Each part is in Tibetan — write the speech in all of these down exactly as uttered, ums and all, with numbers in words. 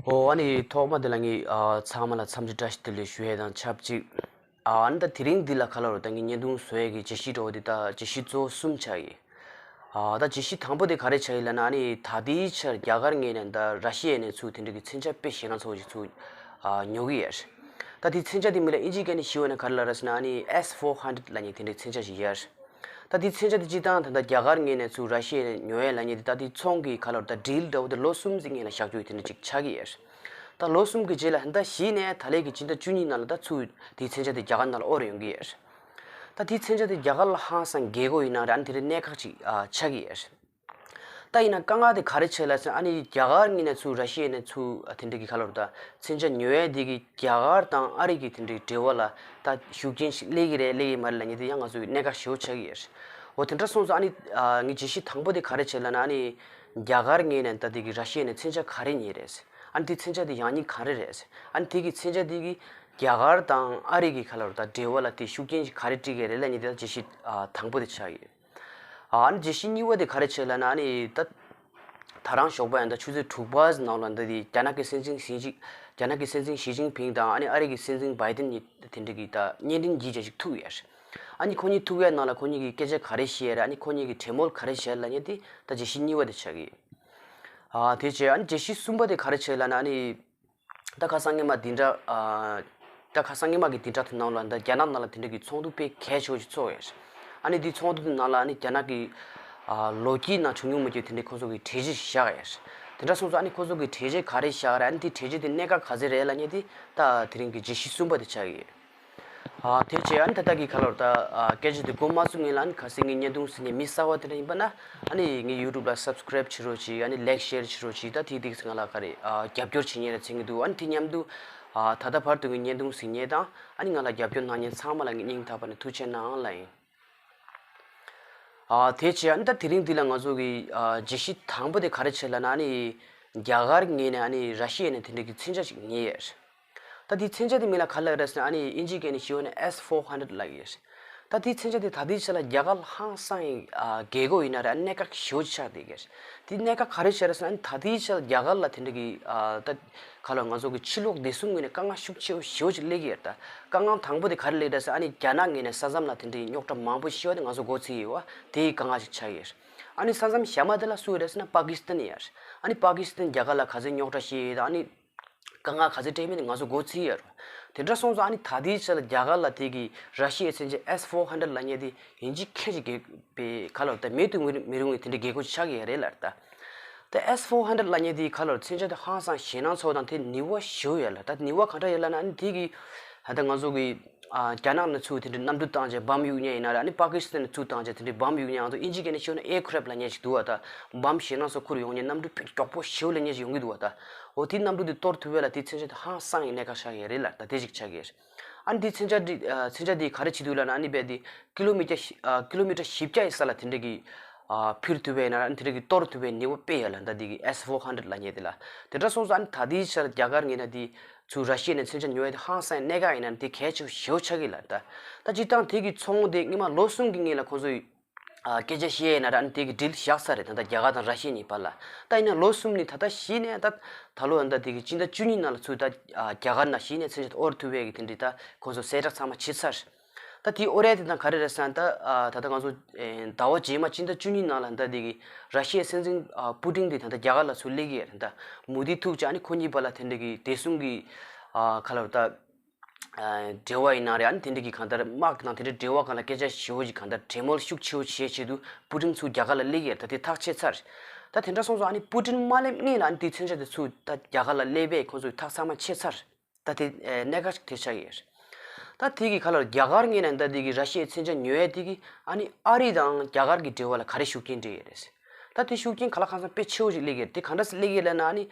ཨོ་ཨ་ནི་ཐོག་མ་དེ་ལ་ངས་ཨ་ཚང་མ་ལ་འཚམས་འདྲི་བཀྲ་ཤིས་བདེ་ལེགས་ཞུ་ཡས་དང་ཆབས་ཅིག་ཨ་ནི་ད་དེ་རིང་འདི་ལ་ག་ལ་རོ་ད་ངས་བརྙན་ཐུང་བཟོ་ཡས་ཀྱི་བརྗོད་གཞི་འདྲ་བོ་འདི་ད་བརྗོད་གཞི་གཙོ་བོ་གསུམ་ཆགས་ཡིན། ཨ་ད་བརྗོད་གཞི་དང་པོ་དེ་ག་རེ་ཆགས་ཡིན་ལབ་ན་ཨ་ནི་ད་ལྟའི་ཆར་རྒྱ་གར་ངོས་ནས་ད་ར་ཤི་ཡ་ནས་ཚུར་དེ་འདྲ་གི་མཚོན་ཆ་དཔེ་ཞེད་སྣང་ཚ་བོ་ཞིག་ཚུར་ཨ་ཉོ་གི་ཡོད། ད་དེ་མཚོན་ཆ་དེ་མིང་ལ་ཨིན་ཇིའི་སྐད་ནས་ཞུས་པ་ན་ག་རེ་ལབ་ར་ཟེར་ན་ཨ་ནི་S four hundred ལབ་མཁན་དེ་འདྲའི་མཚོན་ཆ་ཞིག་ཡོད། ད་དེའི་མཚོན་ཆ་དེ་སྤྱིར་བཏང་ད་ལྟ་རྒྱ་གར་ངོས་ནས་ཚུར་ར་ཤི་ཡ་ནས་ཉོ་ཡས་ལབ་མཁན་དེ་ད་དེའི་ཚོང་གི་ག་ལ་རོ་ད་ཌིལ་འདྲ་བོ་དེ་ལོ་གསུམ་ཙམ་སྔོན་ལ་བཞག་རྒྱུ་དེ་འདྲ་ཅིག་ཆགས་ཀྱི་ཡོད། ད་ལོ་གསུམ་གྱི་རྗེས་ལ་ཧན་ད་གཞི་ནས་ད་ལན་གྱི་སྤྱི་ཟླ་བཅུ་གཉིས་ནང་ལ་ད་ཚུར་དེའི་མཚོན་ཆ་དེ་རྒྱ་གར་ནང་ལ་དབོར་ཡོང་གི་ཡོད། ད་དེའི་མཚོན་ཆ་དེ་རྒྱ་གར་ལ་ཧང་སང་རྒྱལ་སྒོ་ཡིན་ན་རེད་ཨ་ནི་དེ་འདྲའི་གནད་འགག་ཅིག་ཨ་ཆགས་ཀྱི་ཡོད། ད་ཡིན་ན་དཀའ་ངལ་དེ་ག་རེ་ཆགས་ལབ་ཟེར་ན་ཨ་ནི་རྒྱ་གར་ངོས་ནས་ཚུར་ར་ཤི་ཡ་ནས་ཚུར་ཨ་དེ་འདྲ་གི་ག་ལ་རོ་ད་མཚོན་ཆ་ཉོ་ཡས་དེ་གི་རྒྱ་གར་དང་ཨ་རི་གི་དེ་འདྲའི་འབྲེལ་བ་ལ་ད་ཤུགས་རྐྱེན་ཞིག་སླེབས་ཀྱི་རེད་སླེབས་ཀྱི་མ་རེད་ལབ་མཁན་དེ་ཡང་ང་ཚོ་གི་གནད་འགག་ཞེ་པོ་ཆགས་ཀྱི་ཡོད། འོ་དེ་འདྲ་སོང་ཙང་ཨ་ནི་ཨ་ངའི་བརྗོད་གཞི་དང་པོ་དེ་ག་རེ་ཆགས་ལབ་ན་ཨ་ནི་རྒྱ་གར་ངོས་ནས་ད་དེ་གི་ར་ཤི་ཡ་ནས་མཚོན་ཆ་ག་རེ་ཉོས་རེད། ཨ་ནི་དེ་མཚོན་ཆ་དེ་ཡག་ཉེས་ག་རེ་རེད། ཨ་ནི་དེ་གི་མཚོན་ཆ་དེ་གི་རྒྱ་གར་དང་ཨ་རི་གི་ག་ལ་རོ་ད་འབྲེལ་བ་ལ་དེ་ཤུགས་རྐྱེན་ཞིག་ག་རེ་སྤྲད་ཀྱི་རེད་ལབ་མཁན་དེ་ད་བརྗོད་གཞི་ཨ་དང་པོ་དེ་ཆགས་ཡོད། ཨ་ནི་བརྗོད་གཞི་གཉིས་པ་དེ་ག་རེ་ཆགས་ལབ་ན་ཨ་ནི་ད་ད་རང་ཞོགས་པ་ཡང་ད་ཆུ་ཚོད་དྲུག་པ་ནང་ལ་འདི་དེ་རྒྱ་ནག་གི་སྲིད་འཛིན་ཞི་ཅིན་རྒྱ་ནག་གི་སྲིད་འཛིན་ཞི་ཅིན་ཕིང་དང་ཨ་ནི་ཨ་རི་གི་སྲིད་འཛིན་བྷའི་ཏིན་གཉིས་དེ་འདྲ་གི་ད་བརྙན་འཕྲིན་བརྒྱུད་བྱས་ཤིག་ཐུག་ཡོད། ཨ་ནི་ཁོ་གཉིས་ཐུག་ཡས་ནང་ལ་ཁོ་གཉིས་ཀྱིས་སྐད་ཆ་ག་རེ་བཤད་ཡས་རེད་ཨ་ནི་ཁོ་གཉིས་ཀྱིས་གྲོས་མོལ་ག་རེ་བྱས་ལབ་མཁན་དེ་ད་བརྗོད་གཞི་གཉིས་པ་དེ་ཆགས་ཀྱི་ཡོད། ཨ་དེ་བྱས་ཨ་ནི་བརྗོད་གཞི་གསུམ་པ་དེ་ག་རེ་ཆགས་ལབ་ན་ཨ་ནི། ད་ཁ་སང་ཉི་མ་འདི་འདྲ་ཨ། ད་ཁ་སང་ཉི་མ་གི་འདི་འདྲ་དེ་ནང་ལ་ད་རྒྱ་ནག་ནང་ལ་དེ་འདྲ་གི་ཚོགས་འདུ་དཔེ་གལ་ཆེ་བོ་ཞིག་ཚོགས་ཡོད། ཨ་ནི་འདི་ཚོགས་འདུ་དེ་ནང་ལ་ཨ་ནི་རྒྱ་ནག་གི་ཨ། ལོ་རྒྱུས་ནང་བྱུང་མྱོང་མེད་ཀྱི་དེ་འདྲའི་ཁོ་ཚོ་གི་གྲོས་གཞི་ཞིག་བཞག་ཡོད། དེ་འདྲ་སོང་ཙང་ཨ་ནི་ཁོ་ཚོ་གི་གྲོས་གཞི་ག་རེ་བཞག་རེད་ཨ་ནི་དེ་གྲོས་གཞི་དེ་གནད་འགག་ག་ཚོད་རེད་ལབ་མཁན་དེ་ད་དེ་རིང་གི་བརྗོད་གཞི་གསུམ་པ་དེ་ཆགས་ཀྱི་ཡོད། ཨ་དེ་བྱས་ཨ་ནི་ད་ལྟ་གི་ཁ་ལོར་ད་ཨ་སྐད་ཆ་དེ་མགོ་མ་ཚུགས་སྔོན་ལ་ཨ་ནི་གལ་སྲིད་ངའི་བརྙན་ཐུང་གཟིགས་མཁན་མི་གསར་བ་དེ་འདྲ་ཡིན་པ་ན་ཨ་ནི་ངའི་ཡུ་ཊུབ་ལ་སབ་སི་ཀེ་རེབ་བྱེད་རོགས་གྱིས། ཨ་ནི་ལའིག་ཤེར་བྱེད་རོགས་གྱིས། ད་དེ་དེ་ང་ལ་ག་རེ་ཨ་རྒྱབ་སྐྱོར་བྱེད་མཁན་ལ་མཚོན་གྱི་འདུག་ཨ་ནི་དེ་མཉམ་དུ་ཨ་ད་ལྟ་བར་དུ་ངའི་བརྙན་ཐུང་གཟིགས་མཁན་དང་ཨ་ནི་ང་ལ་རྒྱབ་སྐྱོར་གནང་མཁན་ཚང་མ་ལ་ངས་སྙིང་ཐག་པ་ནས་ཐུགས་རྗེ་གནང་ལབ་ཡིན། ཨ་དེ་བྱས་ཨ་ནི་ད་དེ་རིང་འདི་ལ་ང་ཚོ་གི་ཨ་བརྗོད་གཞི་དང་པོ་དེ་ག་རེ་བྱས་ལབ་ན་ཨ་ནི་རྒྱ་གར་ངོས་ནས་ཨ་ནི་ར་ཤི་ཡ་ནས་དེ་འདྲ་གི་མཚོན་ཆ་ཞིག་ཉོས་ཡོད། ད་དེའི་མཚོན་ཆ་དེ་མིང་ལ་ག་ལབ་རེད་ཟེར་ན་ཨ་ནི་དབྱིན་ཇིའི་སྐད་ནས་ཞུས་པ་ན་S four hundred ལབ་ཀྱི་ཡོད། ད་དེའི་མཚོན་ཆ་དེ་ད་ལྟའི་ཆ་ལ་རྒྱ་གར་ལ་ཧང་སང་ཡིན་ཨ་རྒྱལ་སྒོ་ཡིན་ན་རེད་ཨ་གནད་འགག་ཞེ་པོ་ཅིག་ཆགས་བསྡད་ཀྱི་རེད། དེ་གནད་འགག་ག་རེ་ཆགས་རེད་ཟེར་ན་ཨ་ནི་ད་ལྟའི་ཆ་ལ་རྒྱ་གར་ལ་དེ་འདྲ་གི་ཨ་ད་ག་ལ་ང་ཚོ་གི་ཕྱི་ལོགས་བདེ་སྲུང་ངོས་ནས་དཀའ་ངལ་ཤུགས་ཆེ་བོ་ཞེ་པོ་ཅིག་སླེབས་ཀྱི་ཡོད་རེད། ད་དཀའ་ངལ་དང་པོ་དེ་ག་རེ་སླེབས་རེད་ཟེར་ཨ་ནི་རྒྱ་ནག་ངོས་ནས་ས་མཚམས་ལ་དེ་འདྲའི་རྙོག་དྲ་མང་པོ་ཤོར་བ་དེ་ང་ཚོ་མགོ་ཚོས་ཡོད་བ་དེ་ཡི་དཀའ་ངལ་ཅིག་ཆགས་ཀྱི་ཡོད། ཨ་ནི་ས་མཚམས་གཞན་མ་དེ་ལ་སུ་ཡོད་རེད་ཟེར་ན་པ་ཀི་སི་ཐན་ཡོད། ཨ་ནི་པ་ཀི་སི་ཐན་རྒྱ་གར་ལ་ག་ཚོད་རྙོག་དྲ་བཤད་ཡོད་དང་ཨ་ནི་དཀའ་ངལ་ག་ཚོད་འཕྲད་མིན་དེ་ང་ཚོ་མགོ་ཚོས་ཡོད་རེད། དེ་འདྲ་སོང་ཙང་ཨ་ནི་ད་ལྟའི་ཆ་ལ་རྒྱ་གར་ལ་དེ་གི་ར་ཤི་ཡའི་མཚོན་ཆ་S four hundred ལབ་མཁན་དེ་ཡིན་གཅིག་མིན་གཅིག་གི་པའི་ག་ལ་ད་མེད་དུ་མི་རུང་མི་རུང་བའི་དེ་འདྲའི་རྒྱལ་སྒོ་ཆགས་ཀྱི་ཡོད་རེད་ལབ་ད། དེ་S four hundred ལབ་མཁན་དེ་ག་ལ་མཚོན་ཆ་དེ་ཧང་སང་ཞེད་སྣང་ཚ་བོ་དང་དེ་ནུས་པ་ཞེ་པོ་ཡོད་ལབ་ད། ནུས་པ་ག་འདྲ་ཡོད་ལབ་ན་ཨ་ནི་དེ་གི་ད་ལྟ་ང་ཚོ་གི་ཨ་རྒྱ་ནག་ནས་ཚུར་དེ་འདྲའི་གནམ་གྲུ་བཏང་བྱས་བམ་གཡུག་མཁན་ཡིན་ན་རེད། ཨ་ནི་པ་ཀི་སི་ཐན་ནས་ཚུར་བཏང་བྱས་དེ་འདྲའི་བམ་གཡུག་མཁན་ང་ཚོ་དབྱིན་ཇིའི་སྐད་ནས་ཤོད་ན་ཨེར་ཀི་རེབ་ལབ་མཁན་ཞིག་འདུག་བ་ད། བམ་ཞེད་སྣང་ཚ་བོ་འཁུར་ཡོང་མཁན་གནམ་གྲུ་དཔེ་མགྱོགས་པོ་ཞེ་པོ་ལབ་མཁན་ཞིག་ཡོང་གི་འདུག་བ་ད། འོ་དེ་གནམ་གྲུ་དེ་གཏོར་ཐུབ་པ་ལ་དེ་མཚོན་ཆ་དེ་ཧང་སང་ཡི་གནད་འགག་ཆགས་ཡོད་རེད་ལབ་ད། དེ་ཞིག་ཆགས་ཀྱི་ཡོད། ཨ་ནི་དེ་མཚོན་ཆ་དེ་ཨ་མཚོན་ཆ་དེ་ག་རེ་བྱེད་འདུག་ལབ་ན་ཨ་ནི་རྦད་དེ་ཀི་ལོ་མི་ཊར་བཞི་ཨ་ཀི་ལོ་མི་ཊར་བཞི་བརྒྱ་ཡི་ས་ལ་དེ་འདྲ་གི་ཨ་འཕུར་ཐུབ་པ་ཡིན་ན་ར་ཨ་ནི་དེ་འདྲ་གི་གཏོར་ཐུབ་པའི་ནུས་པ་དཔེ་ཡོད་ལབ་ད། དེ་གི་S four hundred ལབ་མཁན་དེ་ལ། དེ་འདྲ་སོང་ཙང་ཨ་ནི་ད་ལྟའི་ཆར་རྒྱ་གར་ངོས་ནས་དེ་ཚུར་ར་ཤི་ཡ་ནས་མཚོན་ཆ་ཉོ་ཡ་དེ་ཧང་སང་གནད་འགག་ཡིན་ན་དེ་གལ་ཆེ་བོ་ཞེ་པོ་ཆགས་ཀྱི་ལབ་ད། ད་སྤྱིར་བཏང་དེ་གི་ཚོང་དེ་སྔོན་མ་ལོ་གསུམ་གྱི་སྔོན་ལ་ཁོང་ཚོས་ཨ་སྐད་ཆ་བཤད་ཡིན་ན་ར་ཨ་ནི་དེ་གི་ཌིལ་བཞག་ཚར་རེད། ད་ལྟ་རྒྱ་གར་དང་ར་ཤི་ཡ་གཉིས་བར་ལ། ད་ཡིན་ན་ལོ་གསུམ་ནས་ད་ལྟ་གཞི་ནས་ད་ད་ལོ་ཨ་ནི་ད་དེ་གི་སྤྱི་ཟླ་བཅུ་གཉིས་ནང་ལ་ཚུར་ད་ཨ་རྒྱ་གར་ནང་གཞི་ནས་མཚོན་ཆ་དབོར་ཐུབ་པའི་གི་དེ་འདྲའི་ད་ཁོང་ཚོ་གསལ་བསྒྲགས་ཚང་མ་བྱས་ཚར། ད་དེ་དབོར་ཡ་དེ་དང་ག་རེ་རེད་ཟེར་ན་ད་ཨ་ད་ལྟ་ང་ཚོ་ཨེ་ཟླ་བ་རྗེས་མ་སྤྱི་ཟླ་བཅུ་གཉིས་ནང་ལ་ད་དེ་གི་ར་ཤི་ཡའི་སྲིད་འཛིན་ཨ་པུ་ཏིན་དེ་ད་ལྟ་རྒྱ་གར་ལ་ཚུར་སླེབས་ཀྱི་ཡོད་རེད། ད་མུ་མཐུད་ཐུག་ཅིག་ཨ་ནི་ཁོ་གཉིས་བར་ལ་དེ་འདྲ་གི་བདེ་སྲུང་གི་ཨ་ག་ལ་ད་ཨ་འབྲེལ་བ་ཡིན་ན་རེད། ཨ་ནི་དེ་འདྲ་གི་གང་ལྟར་དམག་དང་དེ་འདྲའི་འབྲེལ་བ་སྒང་ལ་སྐད་ཆ་ཞེ་པོ་ཅིག་གང་ལྟར་གྲོས་མོལ་ཤུགས་ཆེ་བོ་བྱེད་ཆེད་དུ་པུ་ཏིན་ཚུར་རྒྱ་གར་ལ་སླེབས་ཀྱི་ཡོད་རེད། ད་དེ་ཐག་བཅད་ཚར། ད་དེ་འདྲ་སོང་ཙང་ཨ་ནི་པུ་ཏིན་མ་སླེབས་སྔོན་ལ་ཨ་ནི་དེ་མཚོན་ཆ་དེ་ཚུར་ད་རྒྱ་གར་ལ་སླེབས་པས་ཁོ་ཚོས་ཐག་ཚང་མ་བཅད་ཚར། ད་དེ་ཨེ་གནད་འགག་ཅིག་དེ་ཆགས་ཡོད། ད་དེ་གི་ཁ་ལོར་རྒྱ་གར་ངོས་ནས་ད་དེ་གི་ར་ཤི་ཡའི་མཚོན་ཆ་ཉོ་ཡས་དེ་གི་ཨ་ནི་ཨ་རི་དང་རྒྱ་གར་གི་འབྲེལ་བ་ལ་ག་རེ་ཤུགས་རྐྱེན་སྤྲད་ཡོད་རེད། ད་དེ་ཤུགས་རྐྱེན་ག་ལ་གང་འཚམ་དཔེ་ཆེ་བོ་ཞིག་སླེབས་ཡོད་རེད། དེ་ག་འདྲ་སེ་སླེབས་ཡོད་ལབ་ན་ཨ་ནི་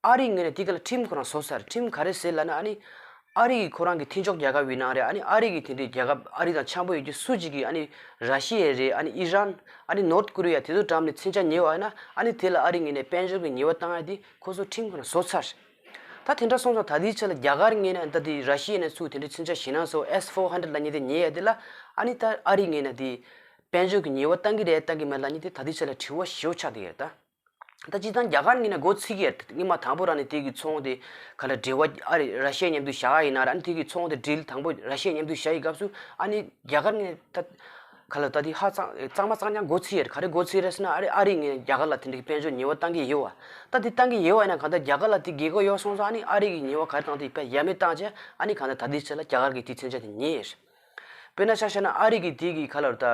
ཨ་རི་ངོས་ནས་དེ་ག་ལ་ཁྲིམས་ཁོ་རང་བཟོ་ཚར། ཁྲིམས་ག་རེ་ཟེར་ལབ་ན་ཨ་ནི་ཨ་རི་གི་ཁོ་རང་གི་མཐུན་ཕྱོགས་རྒྱལ་ཁབ་ཡིན་ན་རེད། ཨ་ནི་ཨ་རི་གི་དེ་འདྲའི་རྒྱལ་ཁབ་ཨ་རི་དང་འཆམ་པོ་ཡོད་རྒྱུ་སུ་གཅིག་གིས་ཨ་ནི་ར་ཤི་ཡ་རེད། ཨ་ནི་ཨི་རན། ཨ་ནི་ནོར་ཐ་ཀོ་རི་ཡ་དེ་ཚོ་འགྲམ་ནས་མཚོན་ཆ་ཉོས་པ་ཡིན་ན་ཨ་ནི་དེ་ལ་ཨ་རི་ངོས་ནས་དཔལ་འབྱོར་གྱི་ཉེས་པ་བཏང་ཡ་དེ་ཁོ་ཚོ་ཁྲིམས་ཁོ་རང་བཟོ་ཚར། ད་དེ་འདྲ་སོང་ཙང་ད་ལྟའི་ཆ་ལ་རྒྱ་གར་ངོས་ནས་ད་ལྟའི་ར་ཤི་ཡ་ནས་ཚུར་དེ་འདྲའི་མཚོན་ཆ་ཞེད་སྣང་ཚ་བོ་S four hundred ལབ་མཁན་དེ་ཉོས་ཡ་དེ་ལ་ཨ་ནི་ད་ཨ་རི་ངོས་ནས་དེ་དཔལ་འབྱོར་གྱི་ཉེས་པ་བཏང་གི་རེད་བཏང་གི་མེད་ལབ་མཁན་དེ་ད་ལྟའི་ཆ་ལ་དྲི་བ་ཞེ་པོ་ཆགས་བསྡད་ཡོད་ད། ད་སྤྱིར་བཏང་རྒྱ་གར་ངོས་ནས་འགོ་ཚུགས་ཀྱི་ཡོད་རེད། སྔོན་མ་དང་པོ་རང་ནས་དེ་གི་ཚོང་དེ་ག་ལ་འབྲེལ་བ་ཨ་རི་ར་ཤི་ཡ་མཉམ་དུ་བཞག་ཡིན་ན་ར། ཨ་ནི་དེ་གི་ཚོང་དེ་ཌིལ་དང་པོ་ར་ཤི་ཡ་མཉམ་དུ་བཞག་ཡི་སྐབས་སུ་ཨ་ནི་རྒྱ་གར་ངོས་ནས་ད་ག་ལ་ད་དེ་ཧ་ཅང་གཙང་མ་གཙང་རྐྱང་འགོ་ཚུགས་ཡོད་རེད། ག་རེ་འགོ་ཚུགས་རེད་ཟེར་ན་ཨ་རི་ཨ་རི་ངོས་ནས་རྒྱ་གར་ལ་དེ་འདྲའི་དཔལ་འབྱོར་ཉེས་པ་བཏང་གི་ཡོད་བ། ད་དེ་བཏང་གི་ཡོད་བ་ཡིན་ན་གང་ལྟར་རྒྱ་གར་ལ་དེ་རྒྱལ་ཁ་ཡོད་སོང་ཙང་ཨ་ནི་ཨ་རི་གི་ཉེས་པ་ག་རེ་བཏང་དེ་དཔེ་ཡ་མེད་བཏང་བྱས་ཨ་ནི་གང་ལྟར་ད་ལྟའི་ཆ་ལ་རྒྱ་གར་གི་དེ་མཚོན་ཆ་དེ་ཉེས་ཡོད་རེད། དཔེར་ན་ཆ་བཞག་ན་ཨ་རི་གི་དེ་གི་ག་ལ་ད་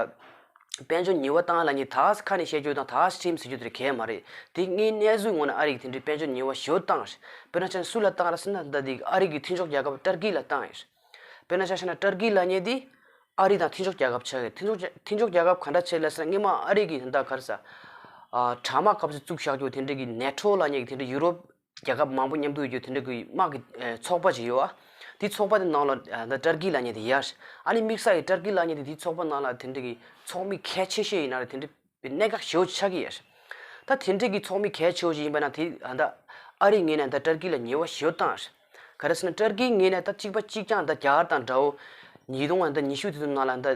དཔལ་འབྱོར་ཉེས་པ་བཏང་ལབ་མཁན་ད་ཁ་ནས་བཤད་རྒྱུ་དང་ད་ཁྲིམས་ཟེར་རྒྱུ་དེ་གལ་མ་རེད། དེ་དངོས་གནས་ཚུལ་ངོ་ན་ཨ་རི་གི་དེ་འདྲའི་དཔལ་འབྱོར་ཉེས་པ་ཞེ་པོ་བཏང་རེད། དཔེར་ན་ཆ་བཞག་ན་སུ་ལ་བཏང་རེད་ཟེར་ན་ད་དེ་ཨ་རི་གི་མཐུན་ཕྱོགས་རྒྱལ་ཁབ་ཏར་ཀི་ལ་བཏང་ཡོད་རེད། དཔེར་ན་ཆ་བཞག་ན་ཏར་ཀི་ལབ་མཁན་དེ་ཨ་རི་དང་མཐུན་ཕྱོགས་རྒྱལ་ཁབ་ཆགས་ཡོད། མཐུན་ཕྱོགས་རྒྱལ་མཐུན་ཕྱོགས་རྒྱལ་ཁབ་ག་འདྲ་ཆགས་ལབ་ཟེར་ན་སྔོན་མ་ཨ་རི་གི་ད་ག་རེ་ཟེར་ཨ་དྲ་དམག་སྐབས་སུ་བཙུགས་བཞག་རྒྱུ་དེ་འདྲ་གི་ནེ་ཊོ་ལབ་མཁན་གི་དེ་འདྲ་ཡུ་རོབ་རྒྱལ་ཁབ་མང་པོ་མཉམ་དུ་ཡོད་རྒྱུ་དེ་འདྲ་གི་དམག་གི་ཨེ་ཚོགས་པ་ཅིག་ཡོད་ཨ། དེ་ཚོགས་པ་དེ་ནང་ལ་ཨ་ད་ཏར་ཀི་ལབ་མཁན་དེ་ཡོད། ཨ་ནི་དམིགས་བསལ་གྱི་ཏར་ཀི་ལབ་མཁན་དེ་དེ་ཚོགས་པ་ནང་ལ་དེ་འདྲ་གི་ཚོགས་མི་གལ་ཆེ་ཤོས་ཡིན་ན་ར་དེ་འདྲ་གི་གནད་འགག་ཞེ་པོ་ཆགས་ཀྱི་ཡོད། ད་དེ་འདྲ་གི་ཚོགས་མི་གལ་ཆེ་བོ་ཞིག་ཡིན་པ་ན་དེ་ཨ་ད་ཨ་རི་ངོས་ནས་ད་ཏར་ཀི་ལ་ཉེས་པ་ཞེ་པོ་བཏང་། ག་རེ་ཟེར་ན་ཏར་ཀི་ངོས་ནས་ད་གཅིག་པ་གཅིག་རྐྱང་ད་རྒྱ་གར་དང་འདྲ་བོ་ཉིས་སྟོང་ཨ་ད་ཉི་ཤུ་དེ་ཚོ་ནང་ལ་ད་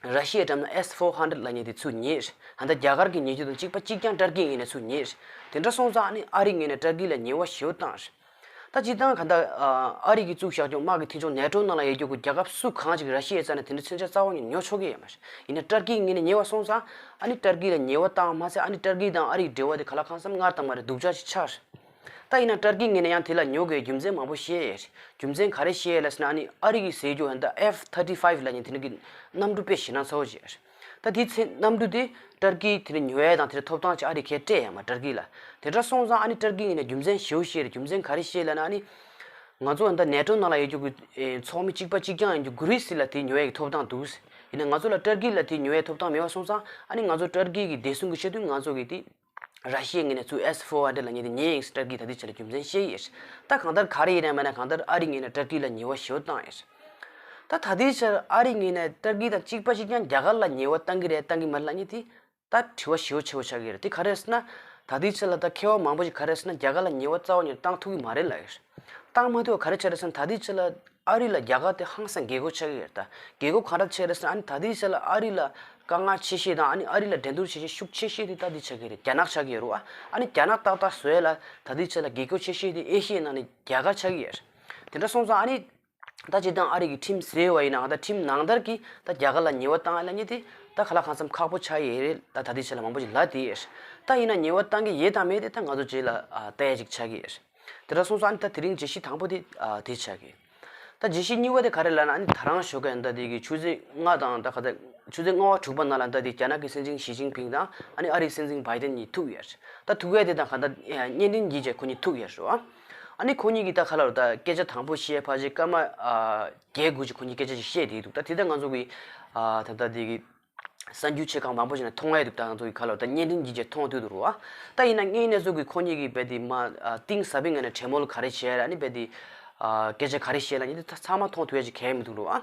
ར་ཤི་ཡའི་འགྲམ་ན་S four hundred ལབ་མཁན་དེ་ཚུར་ཉོས། ད་ལྟ་རྒྱ་གར་གྱིས་ཉོ་རྒྱུ་དང་གཅིག་པ་གཅིག་རྐྱང་ཏར་ཀི་ངོས་ནས་ཚུར་ཉོས། དེ་འདྲ་སོང་ཙང་ཨ་ནི་ཨ་རི་ངོས་ནས་ཏར་ཀི་ལ་ཉེས་པ་ཞེ་པོ་བཏང་། ད་སྤྱིར་བཏང་ག་ད་ཨ་རི་གིས་བཙུགས་བཞག་རྒྱུ་དམག་གི་མཐུན་ཕྱོགས་ནེ་ཊོ་ནང་ལ་ཡོད་རྒྱུ་གི་རྒྱལ་ཁབ་སུ་གང་ཞིག་ར་ཤི་ཡའི་རྩ་ནས་དེ་འདྲ་མཚོན་ཆ་རྩ་བ་ཉིད་ཉོ་ཆོག་གི་ཡོད་མ་རེད། ཡིན་ན་ཏར་ཀི་ངོས་ནས་ཉེས་པ་སོང་ཙང་ཨ་ནི་ཏར་ཀི་ལ་ཉེས་པ་བཏང་མ་ཟད་ཨ་ནི་ཏར་ཀི་དང་ཨ་རི་གི་འབྲེལ་བ་དེ་ག་ལ་གང་འཚམ་སྔར་དང་མ་རེད་སྡུག་ཅག་ཅིག་ཆགས། ད་ཡིན་ན་ཏར་ཀི་ངོས་ནས་ཡང་དེ་ལ་ཉོ་དགོས་རྒྱུ་མཚན་མང་པོ་བཤད་ཡོད་རེད། རྒྱུ་མཚན་ག་རེ་བཤད་ཡོད་ལབ་ཟེར་ན་ཨ་ནི་ཨ་རི་གིས་ཟེར་རྒྱུ་ད་F thirty five ལབ་མཁན་དེ་འདྲ་གི་གནམ་གྲུ་དཔེ་ཞེད་སྣང་ཚ་བོ་ཞིག་རེད། ད་དེའི་ཚེ་གནམ་གྲུ་དེ་ཏར་ཀི་དེ་འདྲ་ཉོ་ཡས་དང་དེ་འདྲ་ཐོབ་ཐང་ཅིག་ཨ་རི་གིས་སྤྲད་ཡོད་མ་ཏར་ཀི་ལ། དེ་འདྲ་སོང་ཙང་ཨ་ནི་ཏར་ཀི་ངོས་ནས་རྒྱུ་མཚན་ཞེ་པོ་བཤད་རེད། རྒྱུ་མཚན་ག་རེ་བཤད་ལབ་ན་ཨ་ནི་ང་ཚོ་ད་ནེ་ཊོ་ནང་ལ་ཡོད་རྒྱུ་གི་ཚོགས་མི་གཅིག་པ་གཅིག་རྐྱང་ཡིན་རྒྱུ་གྷི་རི་སི་ལ་དེ་ཉོ་ཡས་ཀྱི་ཐོབ་ཐང་འདུག་ཡིན་ན་ང་ཚོ་ལ་ཏར་ཀི་ལ་དེ་ཉོ་ཡས་ཐོབ་ཐང་མེད་པ་སོང་ཙང་ཨ་ནི་ང་ཚོ་ཏར་ཀི་གི་བདེ་སྲུང་གི་ཆེད་དུ་ང་ཚོ་གི་དེ་ར་ཤི་ཡའི་ངོས་ནས་ཚུར་S four hundred ལབ་མཁན་དེ་ཉོས་ཡིན་ཟེར་ཏར་ཀི་ད་ལྟའི་ཆ་ལ་རྒྱུ་མཚན་བཤད་ཡོད། ད་གང་ལྟར་ག་རེ་ཡིན་ན་མིན་ན་གང་ལྟར་ཨ་རི་ངོས་ནས་ཏར་ཀི་ལ་ཉེས་པ་ཞེ་པོ་བཏང་ཡོད། ད་ད་ལྟའི་ཆར་ཨ་རི་ངོས་ནས་ཏར་ཀི་དང་གཅིག་པ་གཅིག་རྐྱང་རྒྱ་གར་ལ་ཉེས་པ་བཏང་གི་རེད་བཏང་གི་མ་རེད་ལབ་མཁན་དེ་ད་དྲི་བ་ཞེ་པོ་ཆེ་བོ་ཆགས་ཀྱི་རེད། དེ་ག་རེ་རེད་ཟེར་ན་ད་ལྟའི་ཆར་ལ་ད་མཁས་པ་མང་པོ་ཞིག་ག་རེ་རེད་ཟེར་ན་རྒྱ་གར་ལ་ཉེས་པ་རྩ་བ་ཉིད་ནས་བཏང་ཐུབ་ཀྱི་མ་རེད་ལབ་ཡོད། བཏང་མ་ཐུབ་པ་ག་རེ་ཆགས་རེད་ཟེར་ན་ད་ལྟའི་ཆར་ལ་ཨ་རི་ལ་རྒྱ་གར་དེ་ཧང་སང་རྒྱལ་སྒོ་ཆགས་ཀྱི་ཡོད་རེད། ད་རྒྱལ་སྒོ་ག་འདྲ་ཆགས་རེད་ཟེར་ན་ཨ་ནི་ད་ལྟའི་ཆར་ལ་ཨ་རི་ལ་དཀའ་ངལ་ཆེ་ཤོས་དང་ཨ་ནི་ཨ་རི་ལ་འགྲན་བསྡུར་བྱེད་ཤེས་ཤུགས་ཆེ་ཤོས་དེ་ད་འདི་ཆགས་ཀྱི་རེད། རྒྱ་ནག་ཆགས་ཀྱི་ཡོད་རེད་བ། ཨ་ནི་རྒྱ་ནག་ཏག་ཏག་བཟོ་ཡས་ལ་ད་ལྟའི་ཆར་ལ་རྒྱལ་སྒོ་ཆེ་ཤོས་དེ་ཨེ་ཤི་ཡའི་ནང་ནས་རྒྱ་གར་ཆགས་ཀྱི་ཡོད་རེད། དེ་འདྲ་སོང་ཙང་ཨ་ནི་ད་སྤྱིར་བཏང་ཨ་རི་གི་ཁྲིམས་ཟེར་བ་ཡིན་ན་ད་ཁྲིམས་ནང་ལྟར་གྱི་ད་རྒྱ་གར་ལ་ཉེས་པ་བཏང་ཡས་ལབ་མཁན་དེ་ད་ག་ལ་གང་འཚམ་ཁག་པོ་ཆགས་ཡས་རེད། ད་ད་ལྟའི་ཆར་ལ་མང་པོ་ཞིག་ལབ་བསྡད་ཡོད་རེད། ད་ཡིན་ན་ཉེས་པ་བཏང་གི་ཡོད་དང་མེད་དེ་ད་ང་ཚོ་རྗེས་ལ་ཨ་ལྟ་ཡས་ཅིག་ཆགས་ཀྱི་ཡོད་རེད། དེ་འདྲ་སོང་ཙང་ཨ་ནི་ད་དེ་རིང་བརྗོད་གཞི་དང་པོ་དེ་ཨ་དེ་ཆགས་ཀྱི་ཡོད། ད་བརྗོད་གཞི་གཉིས་པ་དེ་ག་རེ་ལབ་ན་ཨ་ནི་ད་རང་ཞོགས་ཀས་ད་དེ་གི་ཆུ་ཚོད་ལྔ་དང་ད་ག་ད་ཆུ་ཚོད་ལྔ་པ་དྲུག་པ་ནང་ལ་ད་དེ་རྒྱ་ནག་གི་སྲིད་འཛིན་ཞི་ཅིན་ཕིང་དང་ཨ་ནི་ཨ་རིའི་སྲིད་འཛིན་བྷའི་ཏན་གཉིས་ཐུག་ཡོད་རེད། ད་ཐུག་ཡས་དེ་དང་ག་ད་བརྙན་འཕྲིན་གྱིས་བྱས་ཁོ་གཉིས་ཐུག་ཡོད་རེད་བ། ཨ་ནི་ཁོ་གཉིས་ཀྱིས་ད་ག་ལབ་རེད། ད་སྐད་ཆ་དང་པོ་བཤད་ཕར་ཕྱིན་སྐར་མ་ཨ་བརྒྱད་དགུ་ཅིག་ཁོ་གཉིས་སྐད་ཆ་ཅིག་བཤད་བསྡད་འདུག་ད་དེ་ད་ང་ཚོ་གི་ཨ་ད་ད་དེ་གི་གསར་འགྱུར་ཆེ་ཁག་མང་པོ་ཞིག་ནས་མཐོང་ཡས་འདུག་ད་ང་ཚོ་གི་ག་ལབ་རེད། ད་བརྙན་འཕྲིན་གྱིས་བྱས་མཐོང་བསྡད་འདུག་རེད་བ། ད་ཡིན་ན་དངོས་གནས་ཚུལ་གྱི་ཁོ་གཉིས་ཀྱིས་རྦད་དེ་མ་ཨ་གཏིང་ཟབ་པའི་ངང་ནས་གྲོས་མོལ་ག་རེ་བྱས་རེད། ཨ་ནི་རྦད་དེ་ཨ་སྐད་ཆ་ག་རེ་བཤད་ལབ་མཁན་དེ་ད་ཚང་མ་མཐོང་ཐུབ་ཡས་ཅིག་གང་ཡང་མི་འདུག་རེད་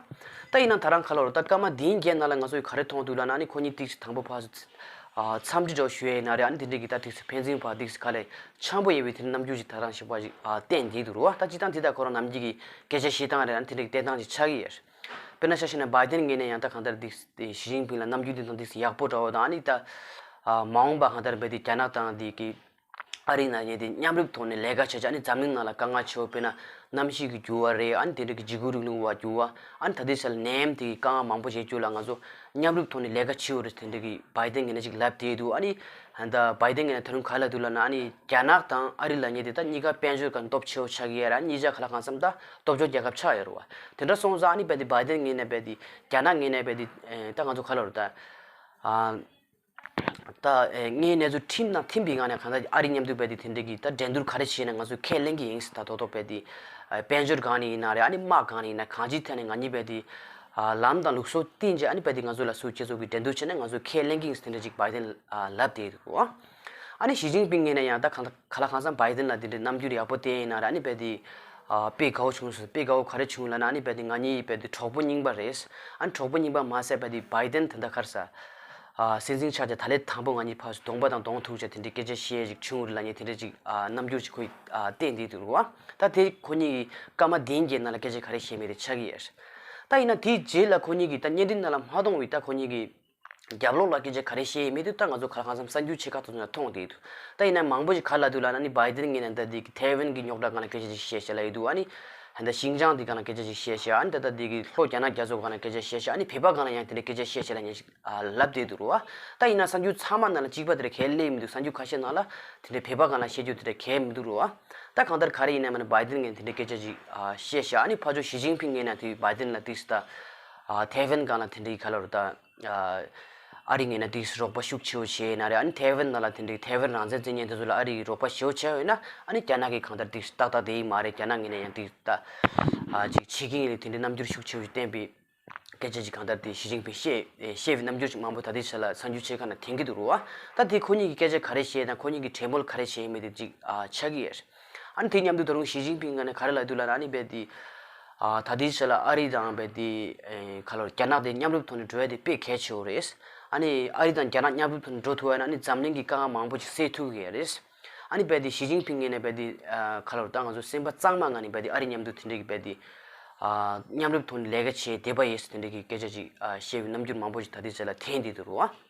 བ། ད་ཡིན་ན་ད་རང་ག་ལབ་རེད། ད་སྐར་མ་བདུན་བརྒྱད་ནང་ལ་ང་ཚོ་གི་ག་རེ་མཐོང་འདུག་ལབ་ན་ཨ་ནི་ཁོ་གཉིས་ཏོག་ཙམ་དང་པོ་ཕར་ཚུར་ཨ་འཚམས་འདྲི་འདྲ་བོ་ཞུ་ཡས་ཡིན་ན་རེད། ཨ་ནི་དེ་འདྲ་གི་ད་ཏོག་ཙམ་ཕན་ཚུན་བར་ཏོག་ཙམ་ག་ལབ་འཆམ་པོ་ཡིན་པའི་དེ་འདྲ་རྣམ་འགྱུར་ཅིག་ད་རང་ཞིག་པ་ཅིག་ཨ་བསྟན་བསྡད་འདུག་རེད་བ། ད་སྤྱིར་བཏང་དེ་ད་ཁོ་རང་ནམ་རྒྱུན་གྱི་སྐད་ཆ་བཤད་སྟངས་རེད། ཨ་ནི་དེ་འདྲ་གི་བསྟན་སྟངས་ཅིག་ཆགས་ཀྱི་ཡོད་རེད། དཔེར་ན་ཆ་བཞག་ན་བྷའི་ཏན་ངོས་ནས་ཡང་ད་གང་ལྟར་འདི་ཞི་ཅིན་ཕིང་ལ་རྣམ་འགྱུར་འདི་དང་འདི་ཡག་པོ་འདྲ་བོ་དང་། ཨ་ནི་ད་ཨ་མ་འོངས་པ་གང་ལྟར་རྦད་དེ་རྒྱ་ནག་དང་འདི་གི་ཨ་རིའི་ནང་ནས་དེ་མཉམ་རུབ་ཐོག་ནས་ལས་ཀ་བྱས་བྱས། ཨ་ནི་འཛམ་གླིང་ནང་ལ་དཀའ་ངལ་ཆེ་བོ་དཔེར་ན་གནམ་གཤིས་ཀྱི་འགྱུར་བ་རེད། ཨ་ནི་དེ་འདྲ་གི་འཇིགས་སྐུལ་རིང་ལུགས་པ་འགྱུར་བ། ཨ་ནི་ད་ལྟའི་ཆར་ནད་ཡམས་དེ་གི་དཀའ་ངལ་མང་པོ་བྱེད་རྒྱུ་ལ་ང་ཚོ་མཉམ་རུབ་ཐོག་ནས་ལས་ཀ་བྱེད་དགོས་རེད་ཟེར་དེ་འདྲ་གི་བྷའི་ཏན་ངོས་ནས་ཅིག་ལབ་བསྡད་འདུག་ཨ་ནི་ད་བྷའི་ཏན་ངོས་ནས་ད་རུང་ག་ལབ་འདུག་ལབ་ན། ཨ་ནི་རྒྱ་ནག་དང་ཨ་རི་ལབ་མཁན་དེ་ད་གཉིས་ཀ་དཔལ་འབྱོར་སྒང་སྟོབས་ཆེ་བོ་ཆགས་ཀྱི་ཡོད་རེད། ཨ་ནི་གཉིས་ཆ་ག་ལ་གང་འཚམ་ད་སྟོབས་འབྱོར་རྒྱལ་ཁབ་ཆགས་ཡོད་རེད་བ། དེ་འདྲ་སོང་ཙང་ཨ་ནི་རྦད་དེ་བྷའི་ཏན་ངོས་ནས་རྦད་དེ་རྒྱ་ནག་ངོས་ནས་རྦད་དེ་ཨེ་ད་ང་ཚོ་ག་ལབ་རེད། ད་ཨ་ད་ཨེ་དངོས་གནས་ཚུལ་ཁྲིམས་དང་མཐུན་པའི་ངང་ནས་གང་ལྟར་ཨ་རི་མཉམ་དུ་རྦད་དེ་དེ་འདྲ་གི་ད་འགྲན་བསྡུར་ག་རེ་བྱས་ན་ང་ཚོས་ཁས་ལེན་གྱི་ཡིན་ཟེར། ད་ཐོག་ཐོག་རྦད་དེ་ཨེ་དཔལ་འབྱོར་སྒང་ནས་ཡིན་ན་རེད། ཨ་ནི་དམག་སྒང་ནས་ཡིན་ན་གང་ཅིའི་ཐད་ནས་ང་གཉིས་རྦད་དེ་ཨ་ལམ་དང་ལུགས་སྲོལ་བསྟུན་བྱས། ཨ་ནི་རྦད་དེ་ང་ཚོ་ལ་སུ་ཁྱེད་ཚོ་གི་འགྲན་བསྡུར་བྱས་ན་ང་ཚོས་ཁས་ལེན་གྱི་ཡིན་ཟེར་དེ་འདྲ་ཅིག་བྷའི་ཏན་ཨ་ལབ་བསྡད་འདུག་ཨ་ནི་ཞི་ཅིན་ཕིང་ངོས་ནས་ཡང་ད་གང་ག་ལ་གང་འཚམ་བྷའི་ཏན་ལ་དེ་འདྲའི་རྣམ་འགྱུར་ཡག་པོ་བསྟན་ཡིན་ན་རེད། ཨ་ནི་རྦད་དེ་ཨ་དཔེ་དགའ་བོ་བྱུང་སོང་། དཔེ་དགའ་བོ་ག་རེ་བྱུང་ལབ་ན། ཨ་ནི་རྦད་དེ་ང་གཉིས་རྦད་དེ་གྲོགས་པོ་རྙིང་པ་རེད། ཨ་ནི་གྲོགས་པོ་རྙིང་པ་མ་ཟད་རྦད་དེ་བྷའི་ཏན་ད་ལྟ་ག་རེ་ཟེར་ཨ་སྲིད་འཛིན་ཆགས་བྱས་ད་ལན་དང་པོ་ང་གཉིས་ཕར་གདོང་པ་དང་གདོང་ཐུག་བྱས་དེ་འདྲའི་སྐད་ཆ་བཤད་ཅིག་བྱུང་རེད་ལབ་མཁན་དེ་འདྲ་ཅིག་ཨ་རྣམ་འགྱུར་ཅིག་ཁོས་ཨ་བསྟན་བསྡད་འདུག་རེད་བ། ད་དེ་ཁོ་གཉིས་ཀྱི་སྐར་མ་བདུན་བརྒྱད་ནང་ལ་སྐད་ཆ་ག་རེ་བཤད་མེད་དེ་ཆགས་ཀྱི་ཡོད་རེད། ད་ཡིན་ན་དེའི་རྗེས་ལ་ཁོ་གཉིས་ཀྱིས་ད་བརྙན་འཕྲིན་ནང་ལ་མ་མཐོང་བའི་ད་ཁོ་གཉིས་ཀྱིས་ རྒྱབ་ལོགས་ལ་སྐད་ཆ་ག་རེ་བཤད་ཡོད་མེད་དེ་ད་ང་ཚོ་ག་ལ་གང་འཚམ་གསར་འགྱུར་ཆེ་ཁག་ཏུ་མཐོང་བསྡད་འདུག་ད་ཡིན་ན་མང་པོ་ཞིག་ག་ལ་འདུག་ལབ་ན་ནི་བྷའི་ཏིན་ངོས་ནས་ད་དེ་ཐའེ་ཝན་གྱི་རྙོག་དྲ་སྒང་ལ་སྐད་ཆ་ཅིག་བཤད་བཤད་ལབ་ཡོད་འདུག་ཨ་ནི་ད་ལྟ་ཤིང་ཅང་དེ་སྒང་ལ་སྐད་ཆ་ཅིག་བཤད་བཤད་ཨ་ནི་ད་ལྟ་དེ་གི་ལྷོ་རྒྱ་ནག་རྒྱ་མཚོ་སྒང་ལ་སྐད་ཆ་བཤད་བཤད་ཨ་ནི་བོད་པ་སྒང་ལ་ཡང་དེ་འདྲའི་སྐད་ཆ་བཤད་བཤད་ལབ་མཁན་ཞིག་ལབ་བསྡད་འདུག་རེད་བ། ད་ཡིན་ན་གསར་འགྱུར་ཚང་མ་ནང་ལ་གཅིག་པ་དེ་འདྲ་གང་ཡང་སླེབས་མི་འདུག་གསར་འགྱུར་ཁ་ཤས་ནང་ལ་དེ་འདྲའི་བོད་པ་སྒང་ལ་བཤད་རྒྱུ་དེ་འདྲ་གང་ཡང་མི་འདུག་རེད་བ། ད་གང་ལྟར་ག་རེ་ཡིན་ན་མིན་ན་བྷའི་ཏིན་ངོས་ནས་དེ་འདྲའི་སྐད་ཆ་ཅིག་བཤད་བཤད་ཨ་ནི་ཕར་ཕྱོགས་ཞི་ཅིན་ཕིང་ངོས་ནས་དེ་བྷའི་ཏིན་ལ་ཏིག་ད་ཐའེ་ཝན་སྒང་ལ་དེ་འདྲའི་ག་ལབ་རེད་ད། ཨ་རི་ངོས་ནས་ཏིག་རོགས་པ་ཤུགས་ཆེ་བོ་བྱས་ཡིན་ན་རེད། ཨ་ནི་ཐའེ་ཝན་ནང་ལ་དེ་འདྲའི་ཐའེ་ཝན་རང་བཙན་རྩོད་མཁན་དེ་ཚོ་ལ་ཨ་རིས་རོགས་པ་ཞེ་པོ་བྱས་ཡོད་ན་ཨ་ནི་རྒྱ་ནག་གིས་གང་ལྟར་ཏིག་ཏག་ཏག་བསྡད་ཡི་མ་རེད། རྒྱ་ནག་ངོས་ནས་ཡང་ཏིག་ཏག་ཨ་ཅིག་བྱེད་ཀྱི་ཡིན་ལབ་དེ་འདྲའི་རྣམ་འགྱུར་ཤུགས་ཆེ་བོ་ཞིག་བསྟན་པའི་སྐད་ཆ་ཅིག་གང་ལྟར་དེ་ཞི་ཅིན་ཕིང་བཤད་བཤད་པའི་རྣམ་འགྱུར་ཅིག་མང་པོ་ད་ལྟའི་ཆ་ལ་གསར་འགྱུར་ཆེ་ཁག་ནང་ཐོན་གྱི་འདུག་རེད་བ། ད་དེ་ཁོ་གཉིས་ཀྱིས་སྐད་ཆ་ག་རེ་བཤད་དང་ཁོ་གཉིས་ཀྱིས་གྲོས་མོལ་ག་རེ་བྱས་ཡིན་མིན་དེ་ཅིག་ཨ་ཆགས་ཀྱི་ཡོད་རེད། ཨ་ནི་དེ་མཉམ་དུ་ད་རུང་ཞི་ཅིན་ཕིང་ངོས་ནས་ག་རེ་ལབ་འདུག་ལབ་ན་ཨ་ནི་རྦད་དེ། ཨ་ད་ལྟའི་ཆ་ལ་ཨ་རི་དང་རྦད་དེ་ཨེ་ག་ལབ་རྒྱ་ནག་དེ་མཉམ་རུབ་ཐོག་ནས་འགྲོ་ཡ་དེ་དཔེ་གལ་ཆེ་བོ་རེད། ཨ་ནི་ཨ་རི་དང་རྒྱ་ནག་མཉམ་རུབ་ཐོག་ནས་འགྲོ་ཐུབ་ཡ་ན་ཨ་ནི་འཛམ་གླིང་གི་དཀའ་ངལ་མང་པོ་ཞིག་སེལ་ཐུབ་ཀྱི་ཡོད་རེད། ཨ་ནི་རྦད་དེ་ཞི་ཅིན་ཕིང་ངོས་ནས་རྦད་དེ་ཨ་ག་ལབ་ད་ང་ཚོ་སེམས་པ་གཙང་མ་ངང་ནས་རྦད་དེ་ཨ་རི་མཉམ་དུ་དེ་འདྲ་གི་རྦད་དེ་ཨ་མཉམ་རུབ་ཐོག་ནས་ལས་ཀ་བྱེད་བསྡད་པ་ཡིན་ཟེར་དེ་འདྲ་གི་སྐད་ཆ་ཅིག་ཨ་བཤད་པའི་རྣམ་འགྱུར་མང་པོ་ཞིག་ད་ལྟའི་ཆ་ལ་ཐོན་བསྡད་འདུག་རེད་བ།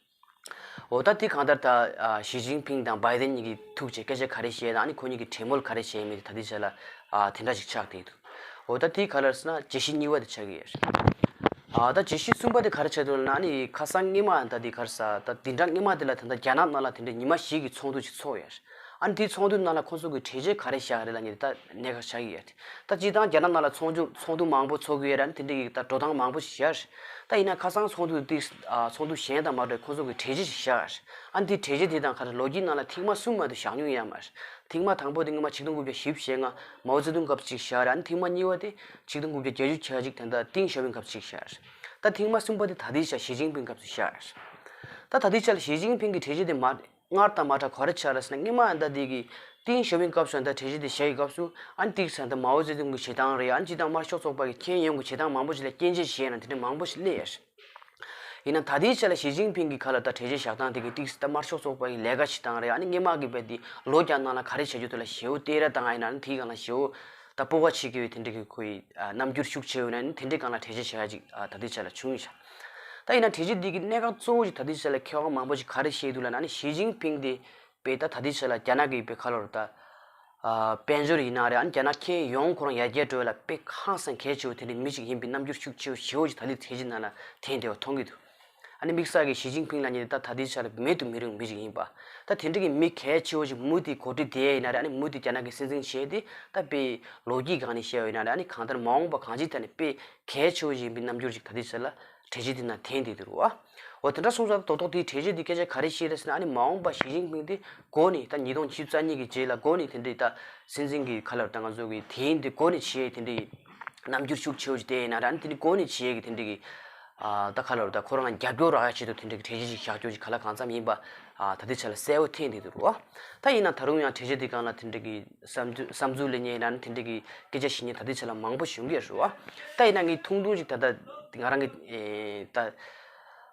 འོ་ད་དེ་གང་ལྟར་ད་ཨ་ཞི་ཅིན་ཕིང་དང་བྷའི་ཏིན་གཉིས་ཀྱིས་ཐུག་བྱས་སྐད་ཆ་ག་རེ་བཤད་དང་ཨ་ནི་ཁོ་གཉིས་ཀྱིས་གྲོས་མོལ་ག་རེ་བྱས་མིན་དེ་ད་ལྟའི་ཆ་ལ་ཨ་དེ་འདྲ་ཞིག་ཆགས་བསྡད་འདུག་འོ་ད་དེ་ག་རེ་ཟེར་ན་བརྗོད་གཞི་གཉིས་པ་དེ་ཆགས་ཀྱི་ཡོད་རེད། ཨ་ད་བརྗོད་གཞི་གསུམ་པ་དེ་ག་རེ་ཆགས་འདུག་ལབ་ན་ཨ་ནི་ཁ་སང་སྔོན་མ་ད་དེ་ག་རེ་ཟེར་ད་འདི་འདྲ་སྔོན་མ་དེ་ལ་ད་ལྟ་རྒྱ་ནག་ནང་ལ་དེ་འདྲའི་ཉི་མ་བཞི་གི་ཚོགས་འདུ་ཞིག་ཚོགས་ཡོད་རེད། ཨ་ནི་དེའི་ཚོགས་འདུ་ནང་ལ་ཁོང་ཚོ་གི་གྲོས་ཆོད་ག་རེ་བཞག་རེད་ལབ་ན་ད་གནད་འགག་ཆགས་ཀྱི་ཡོད་རེད། ད་སྤྱིར་བཏང་རྒྱ་ནག་ནང་ལ་ཚོགས་འདུ་ཚོགས་འདུ་མང་པོ་ཚོགས་ཀྱི་ཡོད་རེད། ཨ་ནི་དེ་འདྲ་གི་ད་འགྲོ་སྟངས་མང་པོ་ཞིག་བཞག་རེད། ད་ཡིན་ན་ཁ་སང་ཚོགས་འདུ་དེ་ཨ་ཚོགས་འདུ་གཞན་དང་མ་འདྲ་བའི་ཁོང་ཚོ་གི་གྲོས་ཆོད་ཞིག་བཞག་རེད། ཨ་ནི་དེ་གྲོས་ཆོད་དེ་དང་ག་རེ་ལོ་རྒྱུས་ནང་ལ་ཐེངས་མ་གསུམ་མ་གཏོགས་བཞག་མྱོང་ཡོད་མ་རེད། ཐེངས་མ་དང་པོ་དེ་སྔོན་མ་ཆིག་སྟོང་དགུ་བརྒྱ་བཞི་བཅུ་ཞེ་ལྔ་མའོ་ཙེ་ཏུང་སྐབས་ཅིག་བཞག་རེད། ཨ་ནི་ཐེངས་མ་གཉིས་པ་དེ་ཆིག་སྟོང་དགུ་བརྒྱ་བརྒྱད་ཅུ་གྱ་གཅིག་ད་ལྟ་ཏིང་ཞའོ་ཕིང་སྐབས་ཅིག་བཞག་རེད། ད་ཐེངས་མ་གསུམ་པ་དེ་ད་ལྟའི་ཆ་ཞི་ཅིན་ཕིང་སྐབས་སུ་བཞག་རེད། ད་ད་ལྟའི་ཆ་ལ་ཞི་ཅིན་ཕིང་གི་གྲོས་ཆོད་དེ་མ་སྔར་དང་མ་འདྲ་ག་རེ་ཆགས་རེད་ཟེར་ན་སྔོན་མ་ད་དེ་གི་ཏིང་ཞའོ་ཕིང་སྐབས་སུ་ད་གྲོས་ཆོད་དེ་བཞག་པའི་སྐབས་སུ་ཨ་ནི་ཏིག་ཙམ་ད་མའོ་ཙེ་ཏུང་གི་བྱེད་སྟངས་རེད། ཨ་ནི་སྤྱིར་བཏང་དམར་ཤོག་ཚོགས་པ་གི་མཁྱེན་ཡོན་གྱི་བྱེད་སྟངས་མང་པོ་ཞིག་ལ་སྐྱོན་བརྗོད་བྱས་ན་དེ་འདྲ་མང་པོ་ཞིག་སླེབས་ཡོད་རེད། ཡིན་ན་ད་ལྟའི་ཆ་ལ་ཞི་ཅིན་ཕིང་གི་ཁ་ལ་ད་གྲོས་ཆོད་བཞག་སྟངས་དེ་གི་ཏིག་ཙམ་ད་དམར་ཤོག་ཚོགས་པ་གི་ལས་ཀ་བྱེད་སྟངས་རེད། ཨ་ནི་སྔོན་མ་གི་རྦད་དེ་ལོ་བརྒྱ་ནང་ལ་ག་རེ་བྱ་རྒྱུ་དེ་ལ་ཞེ་པོ་བལྟས་ར་བཏང་ཡིན་ན་ཨ་ནི་དེའི་སྒང་ལ་ཞེ་པོ་ད་སྤོབས་པ་ཆེ་གི་དེ་འདྲ་གི་ཁོའི་ཨ་རྣམ་འགྱུར་ཤུགས་ཆེ་བོ་ཡིན་ན་ཨ་ནི་དེ་འདྲའི་སྒང་ལ་གྲོས་ཆོད་བཞག་ཡ་ཅིག་ཨ་ད་ལྟའི་ཆ་ལ་བྱུང་ཡོད་ཤག་ད་ཡིན་ན་གྲོས་ཆོད་འདི་གི་གནད་འགག་གཙོ་བོ་ཞིག་ད་ལྟའི་ཆ་ལ་མཁས་དབང་མང་པོ་ཞིག་ག་རེ་བཤད་འདུག་ལབ་ན་ཨ་ནི་ཞི་ཅིན་ཕིང་དེ་དཔེ་ད་ད་ལྟའི་ཆ་ལ་རྒྱ་ནག་གི་དཔེ་ཁ་ལོར་ད་ཨ་དཔལ་འབྱོར་ཡིན་ན་རེད། ཨ་ནི་རྒྱ་ནག་ཁྱོན་ཡོངས་ཁོ་རང་ཡར་རྒྱས་འགྲོ་བ་ལ་དཔེ་ཧང་སང་གལ་ཆེ་བོ་དེ་འདྲའི་མི་ཞིག་ཡིན་པའི་རྣམ་འགྱུར་ཤུགས་ཆེ་བོ་ཞེ་པོ་ཞིག་ད་ལྟའི་གྲོས་ཆོད་ནང་ལ་ཐོན་བསྡད་པ་མཐོང་གི་འདུག་ཨ་ནི་དམིགས་བསལ་གྱི་ཞི་ཅིན་ཕིང་ལབ་མཁན་དེ་ད་ད་ལྟའི་ཆ་ལ་མེད་དུ་མི་རུང་མི་ཞིག་ཡིན་པ། ད་དེ་འདྲ་གི་མི་གལ་ཆེ་བོ་ཞིག་མུ་མཐུད་འགོ་ཁྲིད་བསྡད་ཡིན་ན་རེད། ཨ་ནི་མུ་མཐུད་རྒྱ་ནག་གི་སྲིད་འཛིན་བྱས་ཏེ་ད་དཔེ་ལོ་རྒྱུས་སྒང་ནས་བཤད་པ་ཡིན་ན་རེད། ཨ་ནི་གང་ལྟར་མ་འོངས་པ་གང་ཅིའི་ཐད་ནས་དཔེ་གལ་ཆེ་བོ་ཞིག་ཡིན་པའི་རྣམ་འགྱུར་ཞིག་ད་ལྟའི་ཆ་ལ་གྲོས་ཆོད་དེ་ནང་ཐོན་བསྡད་འདུག་རེད་བ། འོ་དེ་འདྲ་སོང་ཙང་རྡོག་རྡོག་དེའི་གྲོས་ཆོད་དེ་སྐད་ཆ་ག་རེ་བཤད་རེད་ཟེར་ན་ཨ་ནི་མ་འོངས་པ་ཞི་ཅིན་ཕིང་དེ་འགོ་ནས་ད་ཉིས་སྟོང་བཅུ་གཉིས་ཀྱི་རྗེས་ལ་འགོ་ནས་དེ་འདྲའི་ད་སྲིད་འཛིན་གྱི་ཁ་ལར་ད་ང་ཚོ་གི་དེ་ཡིན་དེ་འགོ་ནས་བྱས་དེ་འདྲའི་རྣམ་འགྱུར་ཤུགས་ཆེ་བོ་ཞིག་བསྟན་ཡིན་ན་རེད། ཨ་ནི་དེ་འདྲའི་འགོ་ནས་བྱས་ཀྱི་དེ་འདྲའི་གི་ཨ་ད་ཁ་ལར་ད་ཁོ་རང་ལ་རྒྱབ་སྐྱོར་རག་ཡ་ཆེད་དུ་དེ་འདྲའི་གི་གྲོས་ཆོད་ཅིག་བཞག་རྒྱུ་ཅིག་ག་ལ་གང་འཚམ་ཡིན་པ་ཨ་ད་ལྟའི་ཆ་ལ་གསལ་པོ་ཐོན་བསྡད་འདུག་རེད་བ། ད་ཡིན་ན་ད་རུང་ཡང་གྲོས་ཆོད་དེ་སྒང་ལ་དེ་འདྲའི་གི་བསམ་ཚུལ་བསམ་ཚུལ་ལེན་མཁན་ཡིན་ན་ནི་དེ་འདྲའི་གི་སྐད་ཆ་བཤད་མཁན་ད་ལྟའི་ཆ་ལ་མང་པོ་བྱུང་གི་རེད་བ། ད་ཡིན་ན་ངས་ཐུང་ཐུང་ཞིག་ད་ལྟ་ང་རང་གི་ཨེ་ད་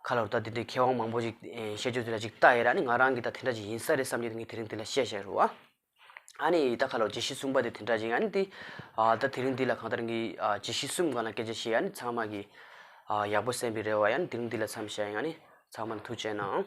ཁ་ལར་ད་དེ་འདྲའི་མཁས་དབང་མང་པོ་ཞིག་ཨེ་བཤད་རྒྱུ་དེ་ལ་ཅིག་ལྟ་ཡིན་ར་ནི་ང་རང་གི་ད་དེ་འདྲ་ཅིག་ཡིན་ས་རེད་བསམ་གྱི་ངས་དེ་རིང་འདི་ལ་བཤད་བཤད་རེད་བ། ཨ་ནི་ད་ཁ་ལར་བརྗོད་གཞི་གསུམ་པ་དེ་དེ་འདྲ་ཅིག་ཨ་ནི་དེ་ཨ་ད་དེ་རིང་འདི་ལ་གང་ལྟར་ངས་ཨ་བརྗོད་གཞི་གསུམ་སྒང་ལ་སྐད་ཆ་བཤད། ཨ་ནི་ཚང་མ་གི་ཨ་ཡག་པོ་གསན་པའི་རེ་བ་ཡིན། དེ་རིང་འདི་ལ་མཚམས་བཞག་ཡིན། ཨ་ནི་ཚང་མ་ལ་ཐུགས་རྗེ་གནང་།